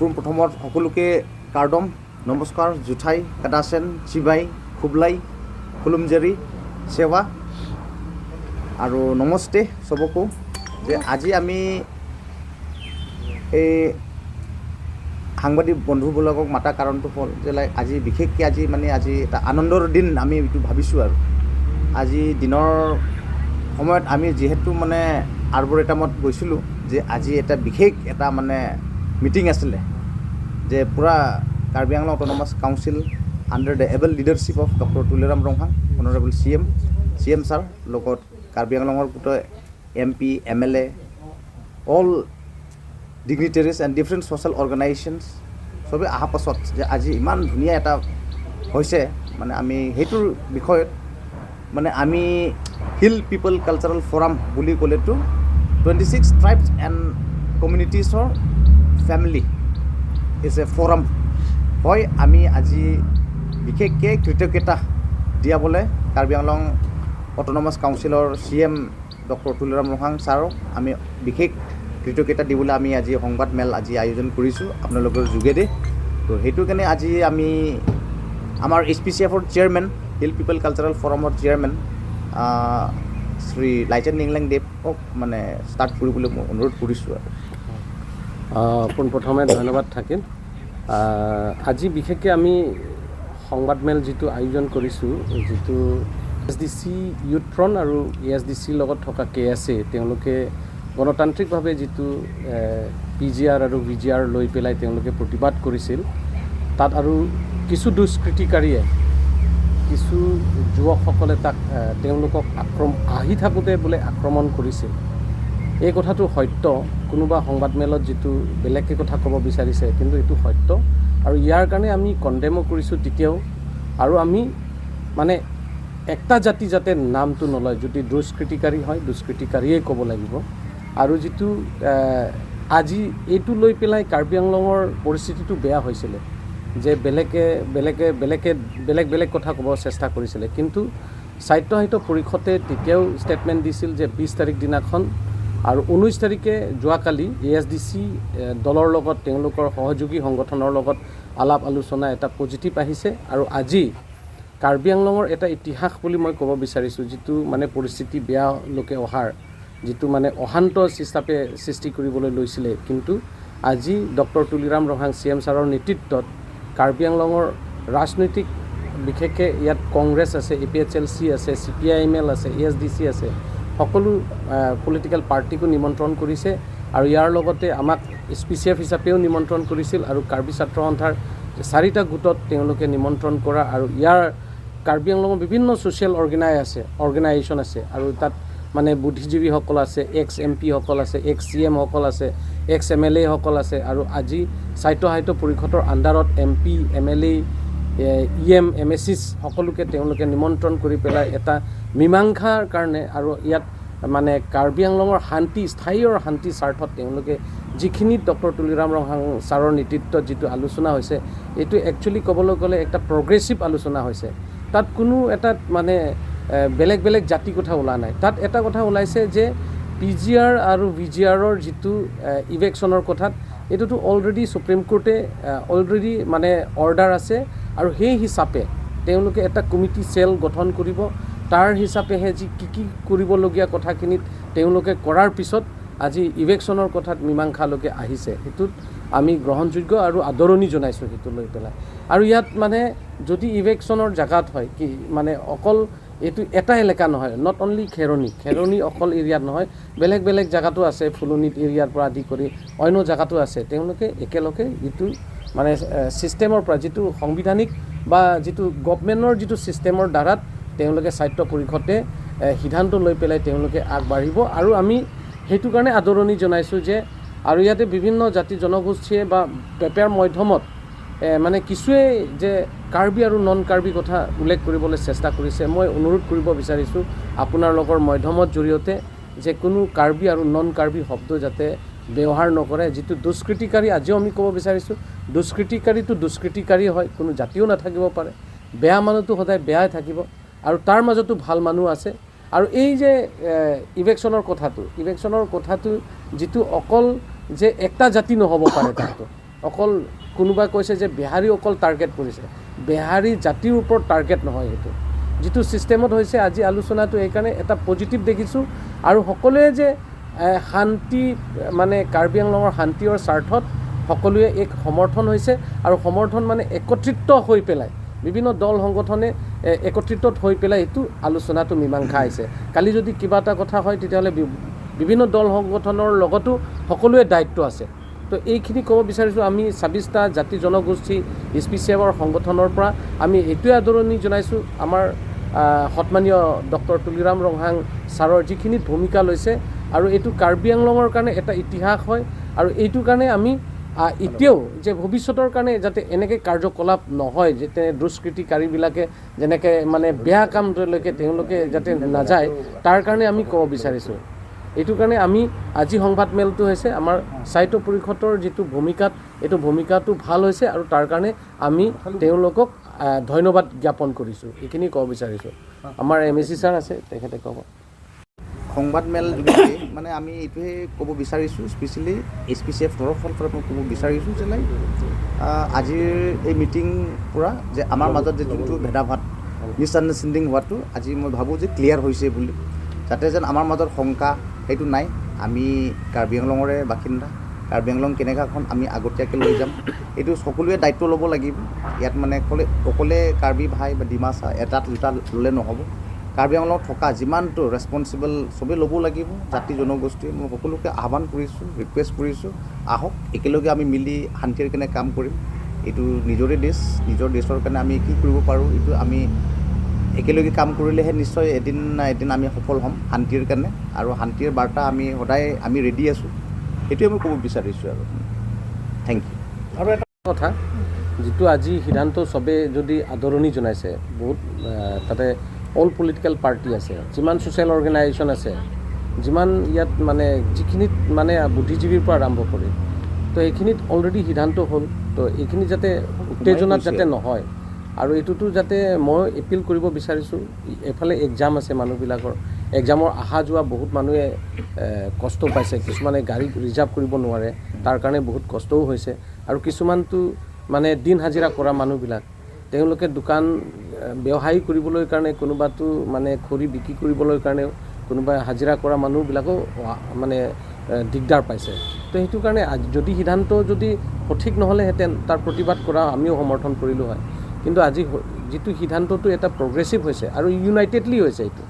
পোনপ্ৰথমত সকলোকে কাৰ্ডম নমস্কাৰ, জুঠাই, কাদাচেন, চিবাই, খুবলাই, খুলুমজেৰি, সেৱা আৰু নমস্তে চবকো। যে আজি আমি এই সাংবাদিক বন্ধুবিলাকক মাতা কাৰণটো হ'ল যে লাইক আজি বিশেষকৈ আজি মানে আজি এটা আনন্দৰ দিন আমি এইটো ভাবিছোঁ। আৰু আজি দিনৰ সময়ত আমি যিহেতু মানে আৰ্বৰেটামত গৈছিলোঁ যে আজি এটা বিশেষ এটা মানে মিটিং আছিলে যে পূৰা Karbi Anglong Autonomous Council under the able leadership of Doctor Tuliram Ronghang, Honourable CM sir, লগত কাৰ্বি আংলঙৰ গোটেই MP, MLA, all dignitaries and different social organizations চবেই অহা পাছত যে আজি ইমান ধুনীয়া এটা হৈছে, মানে আমি সেইটোৰ বিষয়ত মানে আমি হিল পিপল কালচাৰেল ফৰাম বুলি ক'লেতো 26 ট্ৰাইবছ এণ্ড কমিউনিটিছৰ ফেমিলি is a forum হয়। আমি আজি বিশেষকৈ কৃতজ্ঞতা দিয়াবলৈ কাৰ্বি আংলং অট'নমাছ কাউন্সিলৰ C M doctor Tuliram Ronghang ছাৰক আমি বিশেষ কৃতজ্ঞতা দিবলৈ আমি আজি সংবাদমেল আজি আয়োজন কৰিছোঁ আপোনালোকৰ যোগেদি। তো সেইটো কাৰণে আজি আমি আমাৰ এইচ পি চি এফৰ চেয়াৰমেন, হিল পিপল কালচাৰেল ফৰামৰ চেয়াৰমেন শ্ৰী লাইচেন নিংলেং দেৱক মানে ষ্টাৰ্ট কৰিবলৈ মই অনুৰোধ কৰিছোঁ। আৰু পোনপ্ৰথমে ধন্যবাদ থাকিল। আজি বিশেষকৈ আমি সংবাদমেল যিটো আয়োজন কৰিছোঁ, যিটো S D C youth front আৰু এ এছ ডি চিৰ লগত থকা কে এছ এ, তেওঁলোকে গণতান্ত্ৰিকভাৱে যিটো পি জি আৰ আৰু ভি জি আৰ লৈ পেলাই তেওঁলোকে প্ৰতিবাদ কৰিছিল, তাত আৰু কিছু দুষ্কৃতিকাৰীয়ে, কিছু যুৱকসকলে তাক তেওঁলোকক আহি থাকোঁতে বোলে আক্ৰমণ কৰিছিল। এই কথাটো সত্য। কোনোবা সংবাদমেলত যিটো বেলেগকৈ কথা ক'ব বিচাৰিছে, কিন্তু এইটো সত্য আৰু ইয়াৰ কাৰণে আমি কণ্ডেমো কৰিছোঁ তেতিয়াও। আৰু আমি মানে একটা জাতি যাতে নামটো নলয়, যদি দুষ্কৃতিকাৰী হয় দুষ্কৃতিকাৰীয়ে ক'ব লাগিব। আৰু যিটো আজি এইটো লৈ পেলাই কাৰ্বি আংলঙৰ পৰিস্থিতিটো বেয়া হৈছিলে যে বেলেগে বেলেগে বেলেগে বেলেগ বেলেগ কথা ক'ব চেষ্টা কৰিছিলে, কিন্তু স্বায়ত্তশাসিত পৰিষদে তেতিয়াও ষ্টেটমেণ্ট দিছিল যে 20 তাৰিখ দিনাখন আৰু 19 তাৰিখে যোৱাকালি এ এছ ডি চি দলৰ লগত, তেওঁলোকৰ সহযোগী সংগঠনৰ লগত আলাপ আলোচনা এটা পজিটিভ আহিছে। আৰু আজি কাৰ্বি আংলঙৰ এটা ইতিহাস বুলি মই ক'ব বিচাৰিছোঁ, যিটো মানে পৰিস্থিতি বেয়া লোকে অহাৰ যিটো মানে অশান্ত হিচাপে সৃষ্টি কৰিবলৈ লৈছিলে, কিন্তু আজি doctor Tuliram Ronghang C M ছাৰৰ নেতৃত্বত কাৰ্বি আংলঙৰ ৰাজনৈতিক, বিশেষকৈ ইয়াত কংগ্ৰেছ আছে, A P H L C আছে, C P I am L আছে, এ এছ ডি চি আছে, সকলো পলিটিকেল পাৰ্টিকো নিমন্ত্ৰণ কৰিছে। আৰু ইয়াৰ লগতে আমাক এছ পি চি এফ হিচাপেও নিমন্ত্ৰণ কৰিছিল আৰু কাৰ্বি ছাত্ৰ সন্থাৰ চাৰিটা গোটত তেওঁলোকে নিমন্ত্ৰণ কৰা। আৰু ইয়াৰ কাৰ্বি আংলঙৰ বিভিন্ন ছ'চিয়েল অৰ্গেনাইজেশ্যন আছে আৰু তাত মানে বুদ্ধিজীৱীসকল আছে, এক্স এম পিসকল আছে, এক্স চি এমসকল আছে, এক্স এম এল এসকল আছে। আৰু আজি স্বায়ত্তশাসিত পৰিষদৰ আণ্ডাৰত MP, MLA, EM, M A চিছ সকলোকে তেওঁলোকে নিমন্ত্ৰণ কৰি পেলাই এটা মীমাংসাৰ কাৰণে আৰু ইয়াত মানে কাৰ্বি আংলঙৰ শান্তি, স্থায়ী আৰু শান্তি স্বাৰ্থত তেওঁলোকে যিখিনি ডক্টৰ তুলিৰাম ৰংহাং ছাৰৰ নেতৃত্বত যিটো আলোচনা হৈছে, এইটো একচুৱেলি ক'বলৈ গ'লে এটা প্ৰগ্ৰেছিভ আলোচনা হৈছে। তাত কোনো এটা মানে বেলেগ বেলেগ জাতি কথা ওলোৱা নাই। তাত এটা কথা ওলাইছে যে পি জি আৰ আৰু ভি জি আৰৰ যিটো ইভিকশ্যনৰ কথাত, এইটোতো অলৰেডি ছুপ্ৰিম কোৰ্টে অলৰেডি মানে অৰ্ডাৰ আছে আৰু সেই হিচাপে তেওঁলোকে এটা কমিটি চেল গঠন কৰিব। তাৰ হিচাপেহে যি কি কি কৰিবলগীয়া কথাখিনিত তেওঁলোকে কৰাৰ পিছত আজি ইভিকশ্যনৰ কথাত মীমাংসালৈকে আহিছে। সেইটোত আমি গ্ৰহণযোগ্য আৰু আদৰণি জনাইছোঁ সেইটো লৈ পেলাই। আৰু ইয়াত মানে যদি ইভিকশ্যনৰ জেগাত হয় কি মানে অকল এইটো এটা এলেকা নহয়, not only Kheroni, Kheroni অকল এৰিয়াত নহয়, বেলেগ বেলেগ জেগাতো আছে, ফুলনিত এৰিয়াৰ পৰা আদি কৰি অন্য জেগাতো আছে। তেওঁলোকে একেলগে যিটো মানে ছিষ্টেমৰ পৰা, যিটো সাংবিধানিক বা যিটো গভমেণ্টৰ যিটো ছিষ্টেমৰ দ্বাৰাত তেওঁলোকে স্বায়ত্ত পৰিষদে সিদ্ধান্ত লৈ পেলাই তেওঁলোকে আগবাঢ়িব। আৰু আমি সেইটো কাৰণে আদৰণি জনাইছোঁ যে আৰু ইয়াতে বিভিন্ন জাতি জনগোষ্ঠীয়ে বা পেপাৰ মাধ্যমত মানে কিছুৱে যে কাৰ্বি আৰু নন কাৰ্বি কথা উল্লেখ কৰিবলৈ চেষ্টা কৰিছে, মই অনুৰোধ কৰিব বিচাৰিছোঁ আপোনালোকৰ মাধ্যমৰ জৰিয়তে যে কোনো কাৰ্বি আৰু নন কাৰ্বি শব্দ যাতে ব্যৱহাৰ নকৰে। যিটো দুষ্কৃতিকাৰী, আজিও আমি ক'ব বিচাৰিছোঁ, দুষ্কৃতিকাৰীটো দুষ্কৃতিকাৰী হয়, কোনো জাতিও নাথাকিব পাৰে। বেয়া মানুহটো সদায় বেয়াই থাকিব আৰু তাৰ মাজতো ভাল মানুহ আছে। আৰু এই যে ইভিকশ্যনৰ কথাটো যিটো অকল যে একটা জাতি নহ'ব পাৰে। তাতো অকল কোনোবাই কৈছে যে বিহাৰী অকল টাৰ্গেট কৰিছে, বিহাৰী জাতিৰ ওপৰত টাৰ্গেট নহয়। সেইটো যিটো ছিষ্টেমত হৈছে আজি আলোচনাটো, সেইকাৰণে এটা পজিটিভ দেখিছোঁ। আৰু সকলোৱে যে শান্তি মানে কাৰ্বি আংলঙৰ শান্তিৰ স্বাৰ্থত সকলোৱে এক সমৰ্থন হৈছে, আৰু সমৰ্থন মানে একত্ৰিত হৈ পেলাই বিভিন্ন দল সংগঠনে একত্ৰিত হৈ পেলাই এইটো আলোচনাটো মীমাংসা আহিছে। কালি যদি কিবা এটা কথা হয় তেতিয়াহ'লে বিভিন্ন দল সংগঠনৰ লগতো সকলোৱে দায়িত্ব আছে। তো এইখিনি ক'ব বিচাৰিছোঁ, আমি 26টা জাতি জনগোষ্ঠী এছ পি চি এফৰ সংগঠনৰ পৰা আমি এইটোৱে আদৰণি জনাইছোঁ। আমাৰ সন্মানীয় ডক্টৰ তুলিৰাম ৰংহাং ছাৰৰ যিখিনি ভূমিকা লৈছে, আৰু এইটো কাৰ্বি আংলঙৰ কাৰণে এটা ইতিহাস হয়। আৰু এইটো কাৰণে আমি এতিয়াও যে ভৱিষ্যতৰ কাৰণে যাতে এনেকৈ কাৰ্যকলাপ নহয়, যাতে দুষ্কৃতিকাৰীবিলাকে যেনেকৈ মানে বেয়া কামলৈকে তেওঁলোকে যাতে নাযায়, তাৰ কাৰণে আমি ক'ব বিচাৰিছোঁ। এইটো কাৰণে আমি আজি সংবাদমেলটো হৈছে আমাৰ সাহিত্য পৰিষদৰ যিটো ভূমিকাত, এইটো ভূমিকাটো ভাল হৈছে, আৰু তাৰ কাৰণে আমি তেওঁলোকক ধন্যবাদ জ্ঞাপন কৰিছোঁ। এইখিনি ক'ব বিচাৰিছোঁ। আমাৰ এম এ চি ছাৰ আছে, তেখেতে ক'ব। সংবাদমেল যোগেদি মানে আমি এইটোৱে ক'ব বিচাৰিছোঁ, specially H P C F তৰফৰ পৰা মই ক'ব বিচাৰিছোঁ যে লাইক আজিৰ এই মিটিং পৰা যে আমাৰ মাজত যে যোনটো ভেদাভেদ, মিছ আণ্ডাৰষ্টেণ্ডিং হোৱাটো আজি মই ভাবোঁ যে ক্লিয়াৰ হৈছে বুলি, যাতে যেন আমাৰ মাজত শংকা সেইটো নাই। আমি কাৰ্বি আংলঙৰে বাসিন্দা, কাৰ্বি আংলং কেনেকুৱাখন আমি আগতীয়াকৈ লৈ যাম, এইটো সকলোৱে দায়িত্ব ল'ব লাগিব। ইয়াত মানে অকলে অকলে কাৰ্বি ভাই বা ডিমাচা এটা দুটা ল'লে নহ'ব। কাৰ্বি আংলঙত থকা যিমানটো ৰেচপনচিবল চবেই ল'ব লাগিব। জাতি জনগোষ্ঠী মই সকলোকে আহ্বান কৰিছোঁ, ৰিকুৱেষ্ট কৰিছোঁ, আহক একেলগে আমি মিলি শান্তিৰ কাৰণে কাম কৰিম। এইটো নিজৰে দেশ, নিজৰ দেশৰ কাৰণে আমি কি কৰিব পাৰোঁ এইটো আমি একেলগে কাম কৰিলেহে নিশ্চয় এদিন না এদিন আমি সফল হ'ম শান্তিৰ কাৰণে। আৰু শান্তিৰ বাৰ্তা আমি সদায় আমি ৰেডি আছোঁ, সেইটোৱে মই ক'ব বিচাৰিছোঁ আৰু thank U. আৰু এটা কথা, যিটো আজি সিদ্ধান্ত চবে যদি আদৰণি জনাইছে, বহুত তাতে অল পলিটিকেল পাৰ্টি আছে, যিমান ছ'চিয়েল অৰ্গেনাইজেশ্যন আছে, যিমান ইয়াত মানে যিখিনিত মানে বুদ্ধিজীৱীৰ পৰা আৰম্ভ কৰি, তো এইখিনিত অলৰেডি সিদ্ধান্ত হ'ল। তো এইখিনি যাতে উত্তেজনাত যাতে নহয়, আৰু এইটোতো যাতে মই এপিল কৰিব বিচাৰিছোঁ। এইফালে এক্সাম আছে, মানুহবিলাকৰ এক্সামৰ অহা যোৱা বহুত মানুহে কষ্ট পাইছে, কিছুমানে গাড়ী ৰিজাৰ্ভ কৰিব নোৱাৰে, তাৰ কাৰণে বহুত কষ্টও হৈছে। আৰু কিছুমানটো মানে দিন হাজিৰা কৰা মানুহবিলাক, তেওঁলোকে দোকান ব্যৱসায় কৰিবলৈ কাৰণে, কোনোবাটো মানে খৰি বিক্ৰী কৰিবলৈ কাৰণেও, কোনোবাই হাজিৰা কৰা মানুহবিলাকো মানে দিগদাৰ পাইছে। তো সেইটো কাৰণে যদি সিদ্ধান্ত যদি সঠিক নহ'লেহেঁতেন তাৰ প্ৰতিবাদ কৰা আমিও সমৰ্থন কৰিলোঁ হয়। কিন্তু আজি যিটো সিদ্ধান্তটো এটা প্ৰগ্ৰেছিভ হৈছে আৰু ইউনাইটেডলি হৈছে, এইটো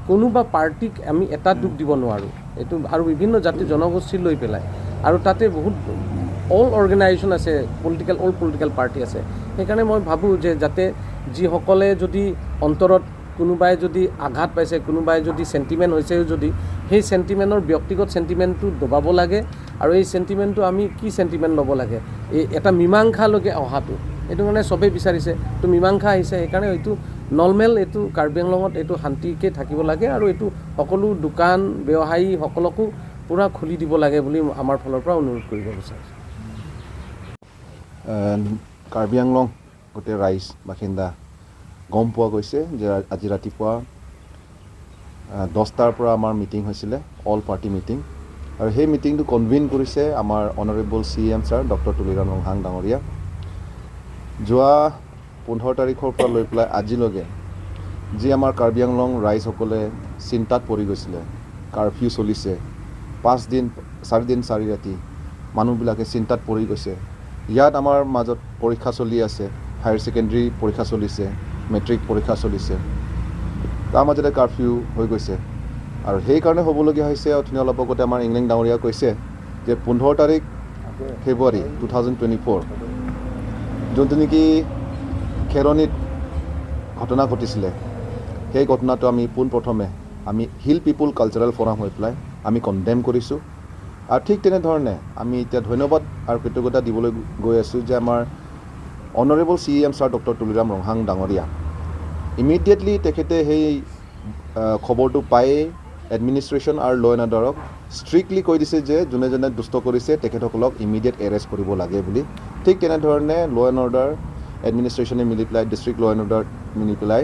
কোনোবা পাৰ্টিক আমি এটা দোষ দিব নোৱাৰোঁ এইটো। আৰু বিভিন্ন জাতি জনগোষ্ঠী লৈ পেলাই, আৰু তাতে বহুত অল অৰ্গেনাইজেশ্যন আছে, অল পলিটিকেল পাৰ্টি আছে। সেইকাৰণে মই ভাবোঁ যে যাতে যিসকলে যদি অন্তৰত কোনোবাই যদি আঘাত পাইছে, কোনোবাই যদি চেণ্টিমেণ্ট হৈছেও যদি, সেই চেণ্টিমেণ্টৰ ব্যক্তিগত চেণ্টিমেণ্টটো দবাব লাগে। আৰু এই চেণ্টিমেণ্টটো আমি কি চেণ্টিমেণ্ট ল'ব লাগে, এই এটা মীমাংসালৈকে অহাটো, এইটো মানে চবেই বিচাৰিছে, তো মীমাংসা আহিছে। সেইকাৰণে এইটো নৰ্মেল, এইটো কাৰ্বি আংলঙত এইটো শান্তিকৈ থাকিব লাগে, আৰু এইটো সকলো দোকান ব্যৱসায়ীসকলকো পূৰা খুলি দিব লাগে বুলি আমাৰ ফালৰ পৰা অনুৰোধ কৰিব বিচাৰিছোঁ। কাৰ্বি আংলং গোটেই ৰাইজ বাসিন্দা গম পোৱা গৈছে যে আজি ৰাতিপুৱা 10টাৰ পৰা আমাৰ মিটিং হৈছিলে, অল পাৰ্টি মিটিং। আৰু সেই মিটিংটো কনভিন কৰিছে আমাৰ honourable C M sir doctor Tuliram Ronghang ডাঙৰীয়া। যোৱা 15 তাৰিখৰ পৰা লৈ পেলাই আজিলৈকে যি আমাৰ কাৰ্বি আংলং ৰাইজসকলে চিন্তাত পৰি গৈছিলে, কাৰফিউ চলিছে 5 দিন 4 দিন 4 ৰাতি, মানুহবিলাকে চিন্তাত পৰি গৈছে। ইয়াত আমাৰ মাজত পৰীক্ষা চলি আছে, হায়াৰ ছেকেণ্ডেৰী পৰীক্ষা চলিছে, মেট্ৰিক পৰীক্ষা চলিছে, তাৰ মাজতে কাৰফিউ হৈ গৈছে। আৰু সেইকাৰণে হ'বলগীয়া হৈছে। অথনি অলপ আগতে আমাৰ ইংলেণ্ড ডাঙৰীয়া কৈছে যে 15 তাৰিখ ফেব্ৰুৱাৰী 2024 যোনটো নেকি খেৰণিত ঘটনা ঘটিছিলে, সেই ঘটনাটো আমি পোনপ্ৰথমে আমি হিল পিপুল কালচাৰেল ফৰাম হৈ পেলাই আমি কণ্ডেম কৰিছোঁ। আৰু ঠিক তেনেধৰণে আমি এতিয়া ধন্যবাদ আৰু কৃতজ্ঞতা দিবলৈ গৈ আছোঁ যে আমাৰ honourable C M sir doctor Tuliram Ronghang ডাঙৰীয়া ইমিডিয়েটলি তেখেতে সেই খবৰটো পায়েই এডমিনিষ্ট্ৰেশ্যন আৰু ল এণ্ড অৰ্ডাৰক ষ্ট্ৰিক্টলি কৈ দিছে যে যোনে যোনে দুষ্ট কৰিছে তেখেতসকলক ইমিডিয়েট এৰেষ্ট কৰিব লাগে বুলি। ঠিক তেনেধৰণে ল এণ্ড অৰ্ডাৰ এডমিনিষ্ট্ৰেশ্যনে মিলি পেলাই, ডিষ্ট্ৰিক্ট ল এণ্ড অৰ্ডাৰ মিলি পেলাই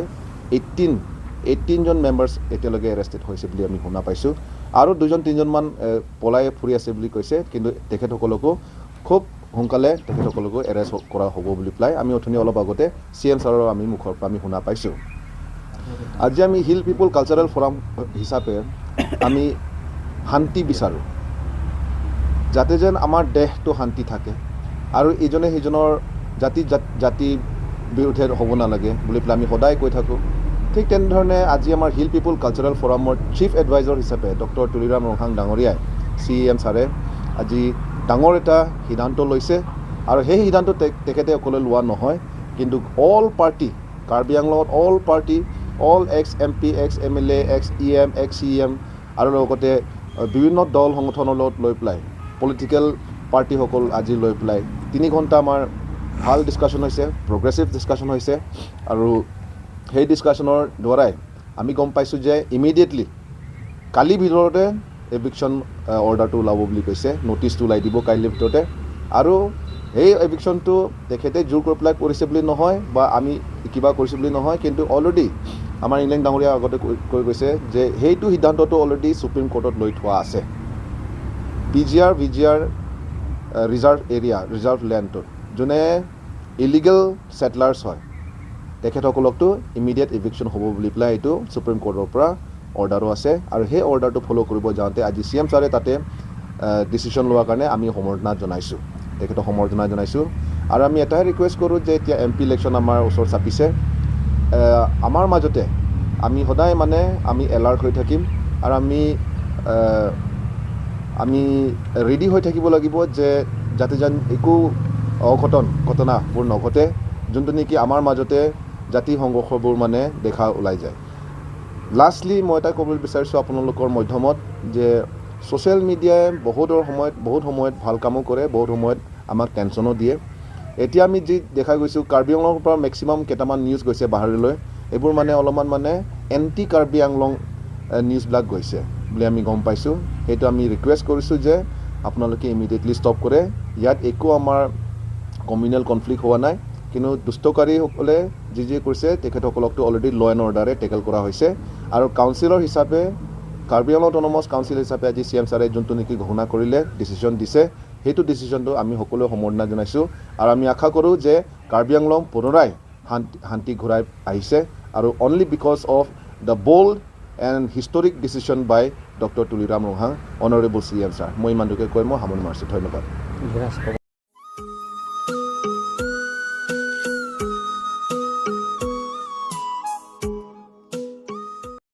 18জন মেম্বাৰ্ছ এতিয়ালৈকে এৰেষ্টেড হৈছে বুলি আমি শুনা পাইছোঁ। আৰু দুজন তিনিজনমান পলাই ফুৰি আছে বুলি কৈছে, কিন্তু তেখেতসকলকো খুব সোনকালে তেখেতসকলকো এৰেষ্ট কৰা হ'ব বুলি পেলাই আমি অথনি অলপ আগতে চি এম ছাৰৰ আমি মুখৰ পৰা আমি শুনা পাইছোঁ। আজি আমি হিল পিপুল কালচাৰেল ফৰাম হিচাপে আমি শান্তি বিচাৰোঁ, যাতে যেন আমাৰ দেশটো শান্তি থাকে আৰু ইজনে সিজনৰ জাতি জাতি বিৰুদ্ধে হ'ব নালাগে বুলি পেলাই আমি সদায় কৈ থাকোঁ। ঠিক তেনেধৰণে আজি আমাৰ হিল পিপুল কালচাৰেল ফৰামৰ চিফ এডভাইজৰ হিচাপে ডক্টৰ তুলিৰাম ৰংহাং ডাঙৰীয়াই, চি এম ছাৰে আজি ডাঙৰ এটা সিদ্ধান্ত লৈছে আৰু সেই সিদ্ধান্ত তেখেতে অকলে লোৱা নহয়, কিন্তু অল পাৰ্টি, কাৰ্বি আংলঙত all party, all ex MP, ex MLA, ex EM, ex CM আৰু লগতে বিভিন্ন দল সংগঠনৰ লগত লৈ পেলাই পলিটিকেল পাৰ্টিসকল আজি লৈ পেলাই 3 ঘণ্টা আমাৰ ভাল ডিছকাশ্যন হৈছে, প্ৰগ্ৰেছিভ ডিছকাশ্যন হৈছে। আৰু সেই ডিছকাশ্যনৰ দ্বাৰাই আমি গম পাইছোঁ যে ইমিডিয়েটলি কালিৰ ভিতৰতে এভিকশ্যন অৰ্ডাৰটো ওলাব বুলি কৈছে, ন'টিচটো ওলাই দিব কাইলৈৰ ভিতৰতে। আৰু সেই এভিকশ্যনটো তেখেতে জোৰ কৰি পেলাই কৰিছে বুলি নহয় বা আমি কিবা কৰিছোঁ বুলি নহয়, কিন্তু অলৰেডি আমাৰ ইংলেণ্ড ডাঙৰীয়া আগতে কৈ কৈ গৈছে যে সেইটো সিদ্ধান্তটো অলৰেডি ছুপ্ৰিম কোৰ্টত লৈ থোৱা আছে। PGR VGR reserve area, reserve লেণ্ডটোত যোনে ইলিগেল ছেটলাৰ্ছ হয়, তেখেতসকলকতো ইমিডিয়েট ইভিকশ্যন হ'ব বুলি পেলাই এইটো ছুপ্ৰিম কোৰ্টৰ পৰা অৰ্ডাৰো আছে। আৰু সেই অৰ্ডাৰটো ফ'ল' কৰিব যাওঁতে আজি চি এম ছাৰে তাতে ডিচিশ্যন লোৱাৰ কাৰণে আমি সম্বৰ্ধনা জনাইছোঁ, তেখেতক সম্বৰ্ধনা জনাইছোঁ। আৰু আমি এটাই ৰিকুৱেষ্ট কৰোঁ যে এতিয়া এম পি ইলেকশ্যন আমাৰ ওচৰ চাপিছে, আমাৰ মাজতে আমি সদায় মানে আমি এলাৰ্ট হৈ থাকিম আৰু আমি ৰেডি হৈ থাকিব লাগিব যে যাতে যেন একো অঘটন ঘটনাবোৰ নঘটে, যোনটো নেকি আমাৰ মাজতে জাতি সংঘৰ্ষবোৰ মানে দেখা ওলাই যায়। লাষ্টলি মই এটা ক'বলৈ বিচাৰিছোঁ আপোনালোকৰ মাধ্যমত যে ছ'চিয়েল মিডিয়াই বহুতৰ সময়ত, বহুত সময়ত ভাল কামো কৰে, বহুত সময়ত আমাক টেনশ্যনো দিয়ে। এতিয়া আমি যি দেখা গৈছোঁ, কাৰ্বি আংলঙৰ পৰা মেক্সিমাম কেইটামান নিউজ গৈছে বাহিৰলৈ, এইবোৰ মানে অলপমান মানে এণ্টি কাৰ্বি আংলং নিউজবিলাক গৈছে বুলি আমি গম পাইছোঁ। সেইটো আমি ৰিকুৱেষ্ট কৰিছোঁ যে আপোনালোকে ইমিডিয়েটলি ষ্টপ কৰে। ইয়াত একো আমাৰ কমিউনেল কনফ্লিক্ট হোৱা নাই, কিন্তু দুষ্টকাৰীসকলে যি যি কৰিছে, তেখেতসকলকতো অলৰেডি ল এণ্ড অৰ্ডাৰে টেকেল কৰা হৈছে। আৰু কাউন্সিলৰ হিচাপে, কাৰ্বি আংলং অট'নমাছ কাউন্সিল হিচাপে আজি চি এম ছাৰে যোনটো নেকি ঘোষণা কৰিলে, ডিচিশ্যন দিছে, সেইটো ডিচিশ্যনটো আমি সকলোৱে সম্বৰ্ধনা জনাইছোঁ। আৰু আমি আশা কৰোঁ যে কাৰ্বি আংলং পুনৰাই শান্তি ঘূৰাই আহিছে আৰু only because of the bold and historic decision by Doctor Tuliram Ronghang, honourable CM sir. মই ইমানটোকে কৈ মই সামৰণি মাৰিছোঁ। ধন্যবাদ। ধীৰাজ ক'ব।